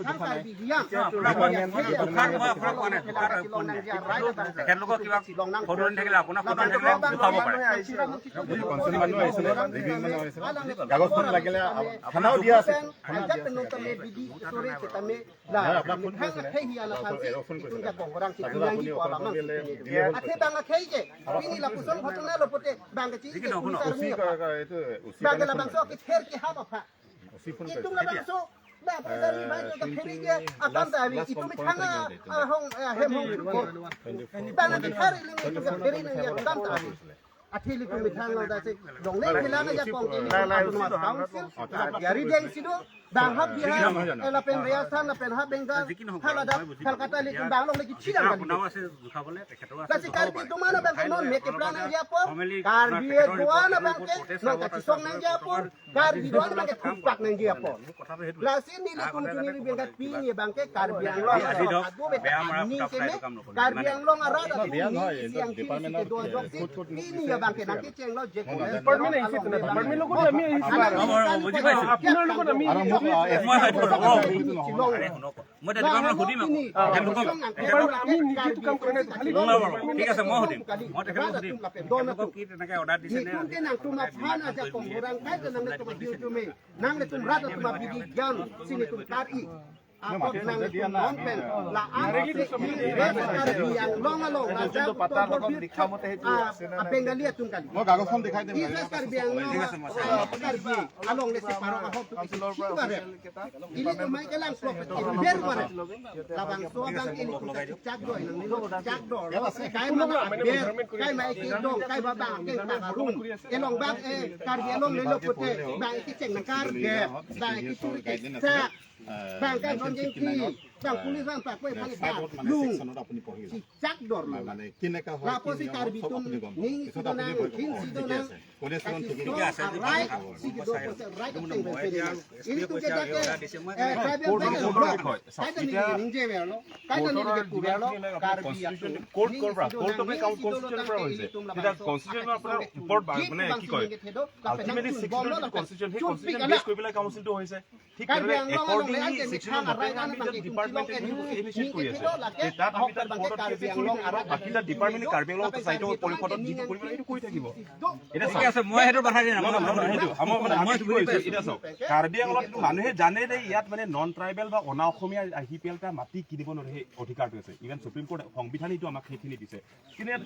জোখা নাই। মই আপোনাক কোৱা নাই, তেখেতলোকৰ কিবা সদন থাকিলে, আপোনাৰ সদন থাকিলে জোখাব পাৰে। কনচাৰ্ণ মানুহ আহিছিলে, ৰিভিউ মানুহ আহিছিলে, কাগজখন লাগিলে থানাও দিয়া আছে। নহয়, আপোনাক ফোন কৰিছিলে, ফোন কৰিছিলে, তাৰপিছত আপুনি দিলে হ'ল। যি কি নহওক, শুনক। এইটো অচি ফোন কৰিছে। আপোনাৰো আছে জোখাবলৈ, তেখেতৰো আছে। বুজি পাইছো। মই সুধিম। ঠিক আছে, মই সুধিম, মই তেখেতক সুধিম তেখেতলোকক কি তেনেকে অৰ্ডাৰ দিছে নে। মই কাগজখন দেখাই দিম। মানে কেনেকা হয় আপুনি গম পিছত আপুনি ঠিকে আছে, ঠিকে আছে। ঠিক তেনেদৰে একৰ্ডিংলি ছেকশ্যনৰ মতে আমি ডিপাৰ্টমেণ্টে ইনিচিয়েট কৰি আছে, তাত আমি তাত কোৰ্টত কেছ চলি থাকিব, বাকী তাত ডিপাৰ্টমেণ্টে কাৰ্বি আংলং স্বায়ত্ত পৰিষদত যিটো কৰিব লাগে সেইটো কৰি থাকিব। এতিয়া ঠিক আছে, মই সেইটো বাধা দিয়া নাই। সেইটো আমাৰ মানে আমি কি কৰিছো, এতিয়া চাওক, কাৰ্বি আংলঙত মানুহে জানে যে ইয়াত মানে নন ট্ৰাইবেল বা অনা অসমীয়া আহি পেলাই তাৰ মাটি কিনিব নোৱাৰে, সেই অধিকাৰটো আছে। ইভেন সুপ্ৰিম কোৰ্ট সংবিধানে এইটো আমাক সেইখিনি দিছে। কিন্তু ইয়াত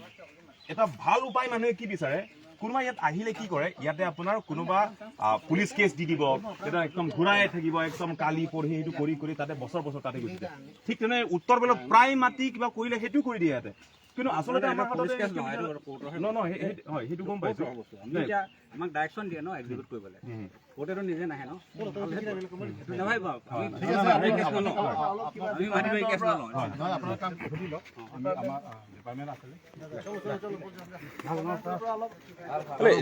এটা ভাল উপায় মানুহে কি বিচাৰে, কোনোবা ইয়াত আহিলে কি কৰে, ইয়াতে আপোনাৰ কোনোবা পুলিচ কেছ দি দিব, তেতিয়া একদম ঘূৰাই থাকিব, একদম কালি পৰহি সেইটো কৰি কৰি তাতে বছৰ বছৰ তাতে গুচি যায়। ঠিক তেনে উত্তৰ বেলত প্ৰায় মাটি কিবা কৰিলে সেইটো কৰি দিয়ে ইয়াতে। কিন্তু আচলতে আমাৰ হয় সেইটো গম পাইছো, আমাক ডাইৰেকশ্যন দিয়ে ন এক্সিকিউট কৰিবলৈ, কোৰ্টেতো নিজে নাহে ন। নাভাবিব, আমি মাটি বাৰী কেছ নলওঁ। আপোনাৰ কাম সুধি লওক, আমাৰ ডিপাৰ্টমেণ্ট আছে।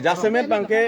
জাছেমেট Banke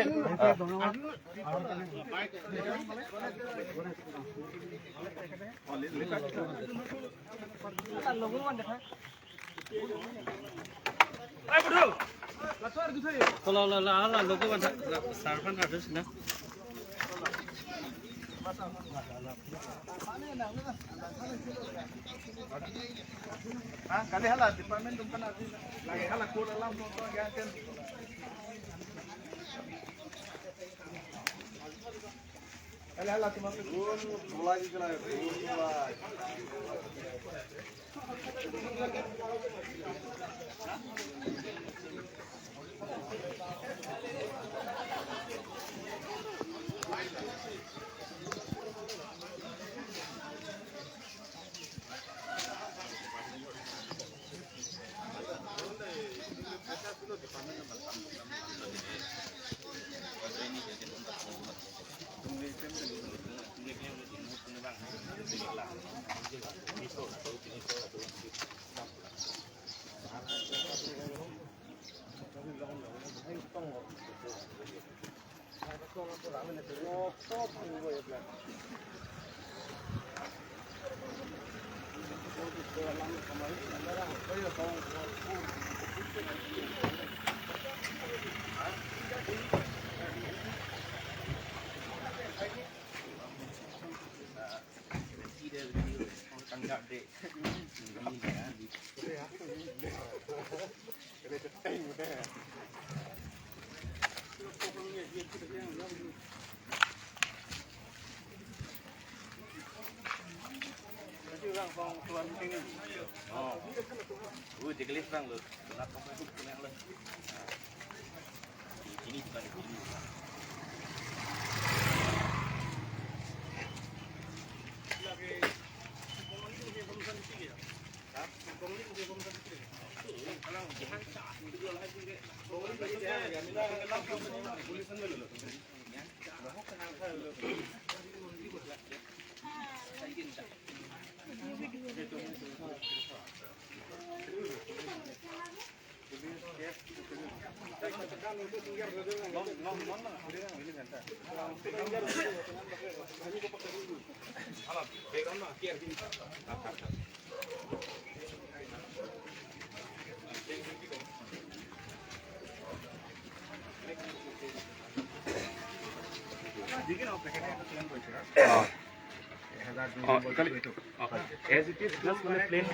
As it is, just মানে plain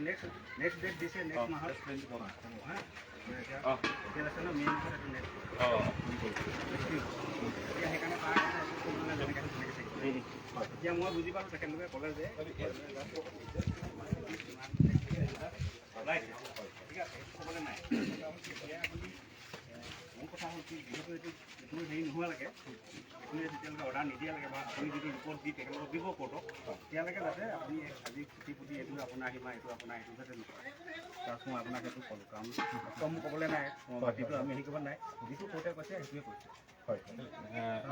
next next date দিছে নেক্সট মাহত এতিয়া মই বুজি পালোঁ তেখেতলোকে ক'লে যে ঠিক আছে ক'বলৈ নাই। এতিয়া আপুনি মোৰ কথা হ'ল কি, যিহেতু এইটো এইটো হেৰি নোহোৱালৈকে এইটো যেতিয়ালৈকে অৰ্ডাৰ নিদিয়ালৈকে বা আপুনি যিটো ৰিপৰ্ট দি তেখেতলোকক দিব কোৰ্টক, তেতিয়ালৈকে যাতে আপুনি আজি খুটি ফুটি এইটো আপোনাৰ সীমা এইটো আপোনাৰ এইটো যাতে নকৰে। তাৰপিছত মই আপোনাক সেইটো ক'লোঁ, কাৰণ কম ক'বলৈ নাই, মাটিটো আমি হেৰি কৰিব নাই, যিটো কোৰ্টে কৈছে সেইটোৱে কৈছে। হয়,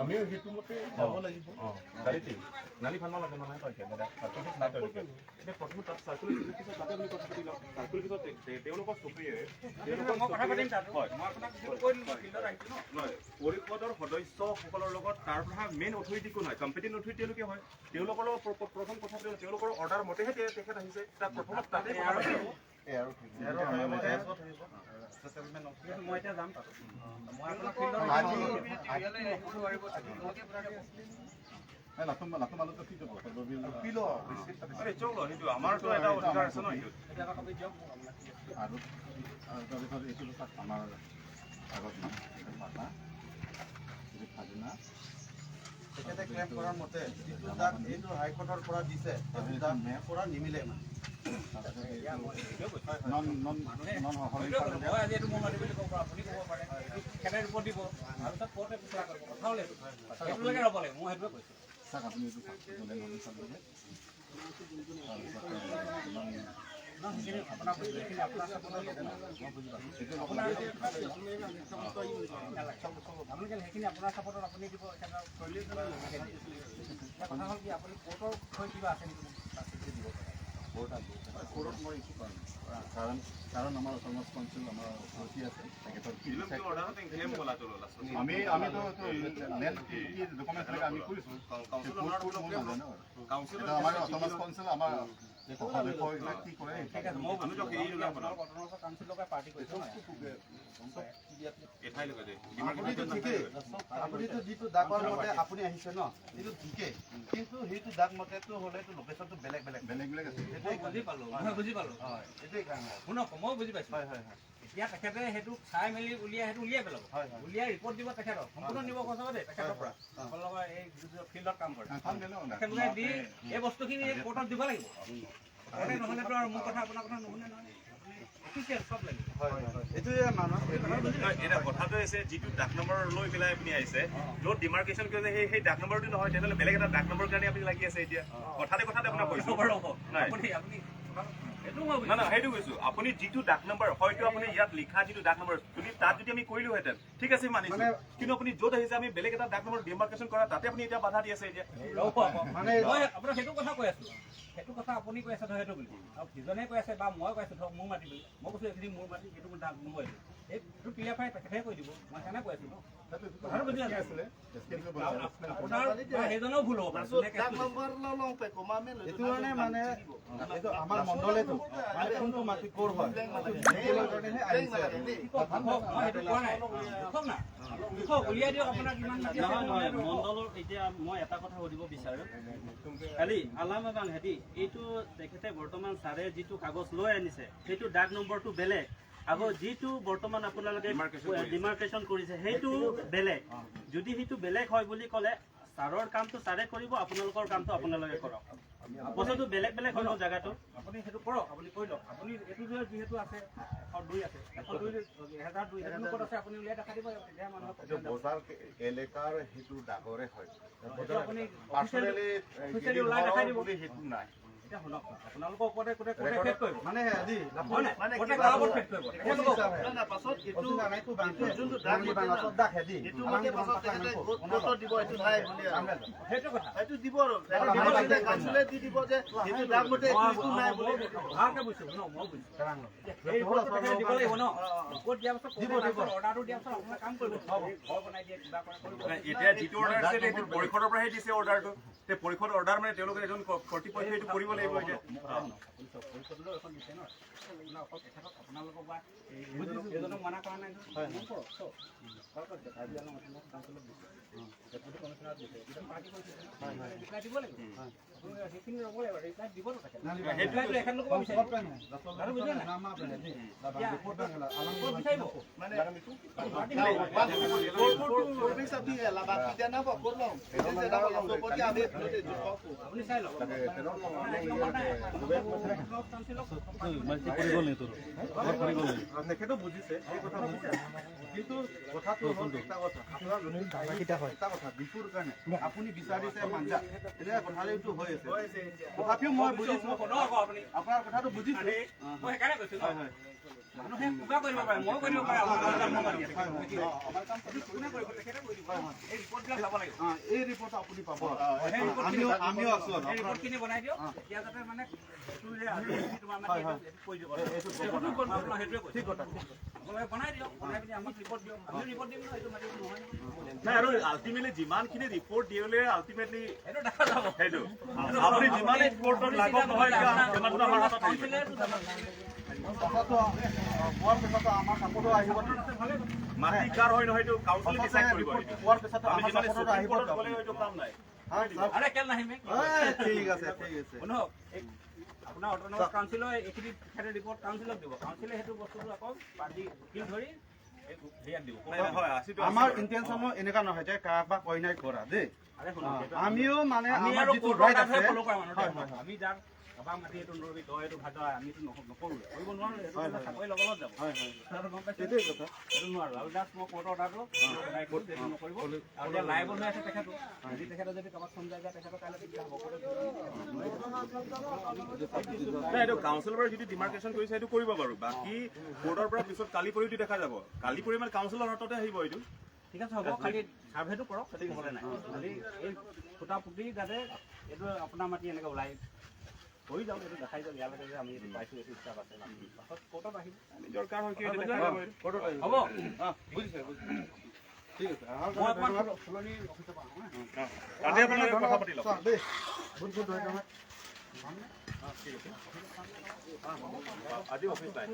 আমিও সেইটো মতে যাব লাগিব। নালি ভাল নালাগে নহয় প্ৰথম তাত চাৰ্কুল পিছত তাতে আমি কথা পাতি লওঁ। চাৰ্কুল পিছত তেওঁলোকৰ চকীয়ে পৰিষদৰ সদস্যসকলৰ লগত তাৰ পৰা মেইন অথৰিটি কোন হয়, কম্পিটেণ্ট অথৰিটি তেওঁলোকে হয়, তেওঁলোকৰ লগত প্ৰথম কথা পাতি তেওঁলোকৰ অৰ্ডাৰ মতেহে তেখেত আহিছে। তাত প্ৰথমত তাতে মই এতিয়া যাম তাত। আমাৰতো এটা অধিকাৰ আছে ন। আৰু তাৰপিছত এইটো আমাৰ কাগজ খাজনা তেখেতে ক্লেইম কৰাৰ মতে যিটো দাগ এইটো হাইকোৰ্টৰ পৰা দিছে সেইটো দাগ পৰা নিমিলে মানে। সেইখিনি আপোনাৰ চাপৰ্টত আপুনি দিব। কথা হ'ল কি, আপুনি কোৰ্টৰ হৈ কিবা আছে নেকি দিব পাৰে। কোৰ্টত মই একো কৰা নাই, কাৰণ কাৰণ আমাৰ অট'নমাছ কাউন্সিল আমাৰ অথৰিটি আছে, তেখেতৰ আমি আমিতো লেণ্ড কি কি ডকুমেণ্টছ লাগে আমি কৰিছোঁ। আমাৰ অট'নমাছ কাউন্সিল আমাৰ কি কৰে আপুনিতো ঠিকেই, আপুনিতো যিটো দাগৰ মতে আপুনি আহিছে ন, সেইটো ঠিকেই, কিন্তু সেইটো দাগ মতেতো হ'লেতো লোকেশ্যনটো বেলেগ বেলেগ বেলেগ বেলেগ আছে। মই বুজি পালোঁ, মই বুজি পালোঁ। হয়, সেইটোৱেই কাৰণে। শুনক, ময়ো বুজি পাইছোঁ। হয় হয় হয়। এতিয়া তেখেতে সেইটো চাই মেলি উলিয়াই সেইটো উলিয়াই পেলাব, উলিয়াই ৰিপৰ্ট দিব তেখেতক, সম্পূৰ্ণ নিব কৈছে দেই তেখেতৰ পৰা, আপোনালোকৰ এই যিটো ফিল্ডত কাম কৰে তেখেতলোকে দি এই বস্তুখিনি কোৰ্টত দিব লাগিব। নহ'লেতো আৰু মোৰ কথা আপোনাৰ কথা নুশুনে নহয়, অফিচিয়েল চব লাগিব। এতিয়া কথাটো হৈছে যিটো ডাক নম্বৰ লৈ পেলাই আপুনি আহিছে, য'ত ডিমাৰ্কেশ্যন কৰিছে সেই ডাক নম্বৰটো নহয়, তেনেহ'লে বেলেগ এটা ডাক নম্বৰৰ কাৰণে আপুনি লাগি আছে। এতিয়া কথাতে কথাতে আপোনাক কৈছোঁ, না না সেইটো কৈছো, আপুনি যিটো ডাক নম্বৰ হয়তো আপুনি ইয়াত লিখা যিটো ডাক নম্বৰ যদি তাত যদি আমি কৰিলোহেঁতেন ঠিক আছে মানিছো, কিন্তু আপুনি য'ত আহিছে আমি বেলেগ এটা ডাক নম্বৰ ডিমাৰ্কেশ্যন কৰা তাতে আপুনি এতিয়া বাধা দি আছে। এতিয়া আপোনাৰ সেইটো কথা কৈ আছো, সেইটো কথা আপুনি কৈ আছে ধৰ সেইটো বুলি, আৰু সিজনে কৈ আছে বা মই কৈ আছো ধৰক মোৰ মাটি বুলি, মই কৈছো এইখিনি মোৰ মাটি, এইটো মোৰ ডাক নম্বৰ, এইটো ক্লিয়াৰ তেখেতে কৈ দিব, মই সেইকাৰণে কৈ আছো ন। আপোনাৰ সেইজনেও ভুল হ'ব পাৰে। এইটো কাৰণে মানে এইটো আমাৰ মণ্ডলেতো মানে কোনটো মাটি ক'ৰ হয় সেইকাৰণেহে আহিছে। মই সেইটো কোৱা নাই, কওক না। নহয়, মণ্ডলৰ এতিয়া মই এটা কথা সুধিব বিচাৰোঁ। খালি আলামাবাং হেতি এইটো তেখেতে বৰ্তমান ছাৰে যিটো কাগজ লৈ আনিছে সেইটো ডাক নম্বৰটো বেলেগ, আকৌ যিটো বৰ্তমান আপোনালোকে ডিমাৰ্কেশ্যন কৰিছে সেইটো বেলেগ। যদি সেইটো বেলেগ হয় বুলি ক'লে ছাৰৰ কামটো ছাৰে কৰিব, আপোনালোকৰ কামটো আপোনালোকে কৰক। বস্তুটো বেলেগ বেলেগ হৈ গ'ল জেগাটো। আপুনি সেইটো কৰক, আপুনি কৰি লওক। আপুনি এইটো যে যিহেতু আছে 102 আছে, 102 1002 সেইটো ক'ত আছে আপুনি উলিয়াই দেখাই দিব, তেতিয়া মানুহক এইটো বজাৰ এলেকাৰ সেইটো ডাগৰে হয়। আপুনি পাৰ্চনেলি অফিচিয়েলি ওলাই দেখাই দিব। বুলি সেইটো নাই। এতিয়া শুনক, আপোনালোকৰ ওপৰতে কোনে কোনে ফেক কৰিব মানে আজি হয় নাই? কোনে কাৰ ওপৰত ফেক কৰিব? পাছত এইটো যোনটো দাগ দাগ হেদি এইটো মতে পাছত তেখেতে ক'ত দিব এইটো নাই বুলি আৰু। সেইটো কথা সেইটো দিব আৰু কাউন্সিলে দি দিব যে সেইটো দাগ মতে এইটো নাই বুলি। ভালকে বুজিছো ন, মই বুজিছো। এই ৰিপৰ্টটো তেখেতে দিব লাগিব ন, ৰিপৰ্ট দিয়াৰ পাছত দিব দিব, অৰ্ডাৰটো দিয়াৰ পাছত আপোনালোকে কাম কৰিব, ঘৰ বনাই দিয়ে কিবা কৰে কৰিব। এতিয়া যিটো অৰ্ডাৰ দিছে সেইটো পৰিষদৰ পৰাহে দিছে অৰ্ডাৰটো। তে পৰিষদ অৰ্ডাৰ মানে তেওঁলোকে এজন কৰ্তৃপক্ষই সেইটো কৰিব লাগিব। এতিয়া আপুনি চাওক, পৰিষদলৈও এখন দিছে ন, আপোনাৰ অকল তেখেতক আপোনালোকক বা এইজনক মানা কৰা নাই নহয়। কৰক, চাওক। কৰক, কাৰ্বি আংলং অট'নমাছ কাউন্সিলত দিছে, ডেপুটি কমিশ্যনাৰত দিছে, এইটো পাৰ্টি কৰিছে, ৰিপ্লাই দিব লাগিব। আপুনি সেইখিনি ৰ'ব লাগিব, ৰিপ্লাই দিবতো তেখেতে। ৰিপ্লাইটো এখেতলোকৰ পৰা বিচাৰিব। আৰু বুজিলে নাই? ক'ত বিচাৰিব? আপুনি চাই লওক। তেখেতো বুজিছে, সেই কথা বুজিছে। কিন্তু কথাটো হ'ল এটা কথা, আপোনাৰ এটা কথা বিহুৰ কাৰণে আপুনি বিচাৰিছে মাঞ্জা, তেনেকুৱা কথাটো হৈ আছে। তথাপিও মই বুজিছো, আপোনাৰ কথাটো বুজিছো। মই সেইকাৰণে কৈছো ন, মানুহে কিবা কৰিব পাৰে, ময়ো কৰিব পাৰে, আমাৰ কাম কোনে কৰিব, তেখেতে কৰি দিব। এই ৰিপৰ্টবিলাক চাব লাগিব। এই ৰিপৰ্ট আপুনি পাব, আমিও আছো। এই ৰিপৰ্টখিনি বনাই দিয়ক, তেতিয়া যাতে মানে এইটো যে আজি তোমাৰ মাটি এইটো কৰি দিব, সেইটোৱে কৈছোঁ। ঠিক কথা। আপোনালোকে বনাই দিয়ক, বনাই পিনি আমাক ৰিপৰ্ট দিয়ক, আমিও ৰিপৰ্ট দিম ন, এইটো মাটি নহয় নাই। আৰু আল্টিমেটলি যিমানখিনি ৰিপৰ্ট দিলে আল্টিমেটলি সেইটো দেখা যাব। সেইটো আপুনি যিমানেই ৰিপৰ্টত লাগক নহয়, সিমানটো আমাৰ হাতত থাকিব। কথাটো পোৱাৰ পিছতো আমাৰ চাপৰ্টো আহিব। মাটি কাৰ হয় নহয় এইটো কাউন্সিলে ডিচাইড কৰিব। পোৱাৰ পিছতো আমাৰ চাপৰ্টো আহিব। গ'লে এইটো কাম নাই। আৰে কেল নাহিমে। ঠিক আছে, ঠিক আছে। শুনক, আপোনাৰ অট'নমাছ কাউন্সিলৰ এইখিনি তেখেতে ৰিপৰ্ট কাউন্সিলক দিব, কাউন্সিলে সেইটো বস্তুটো আকৌ পাৰ্টি উকিল ধৰি আমাৰ ইন্টেনশ্যনো এনেকুৱা নহয় যে কাৰোবাক অন্যায় কৰা দেই। আমিও মানে আমাৰ যিটো ৰাইট আছে ফলো কৰা মানুহ, আমি যাক কাৰোবাক মাটি এইটো নৰবি, তই এইটো ভাগা, আমিতো নকৰোঁ, কৰিব নোৱাৰোঁ। সেইটো চাকৰি লগত যাব, গম পাইছে? সেইটো নোৱাৰোঁ। আৰু জাষ্ট মই কোৰ্টৰ অৰ্ডাৰটো সেইটো নকৰিব। আৰু এতিয়া লাইবল হৈ আছে তেখেতো, যদি তেখেতে যদি কাৰোবাক চমজাই যায়, তেখেতৰ কাইলৈ দিগদাৰ হ'ব। নাই, এইটো কাউন্সিলৰ পৰা যিটো ডিমাৰ্কেশ্যন কৰিছে সেইটো কৰিব বাৰু, বাকী কোৰ্টৰ পৰা পিছত কালি পৰি দেখা যাব। কালি পৰি মানে কাউন্সিলৰ হাততে আহিব এইটো। ঠিক আছে, হ'ব, খালি ছাৰ্ভেটো কৰক, সেইটো ক'বলৈ নাই। খালি এই খুটা পুতি যাতে এইটো আপোনাৰ মাটি এনেকৈ ওলাই কৰি যাওক, এইটো দেখাই যাওক ইয়ালৈকে যে আমি এইটো পাইছোঁ, এইটো হিচাপ আছে। পাছত কোৰ্টত আহিব, নিজৰ কাৰ হয় কি দেখা যাব। হ'ব, বুজিছে? ঠিক আছে, মই অকণমান ফুলনি অফিচৰ পৰা আহোঁ। তাতে আপোনালোকে কথা পাতি লওক দেই। বহুত বহুত ধন্যবাদ। আজি অফিচ নাই।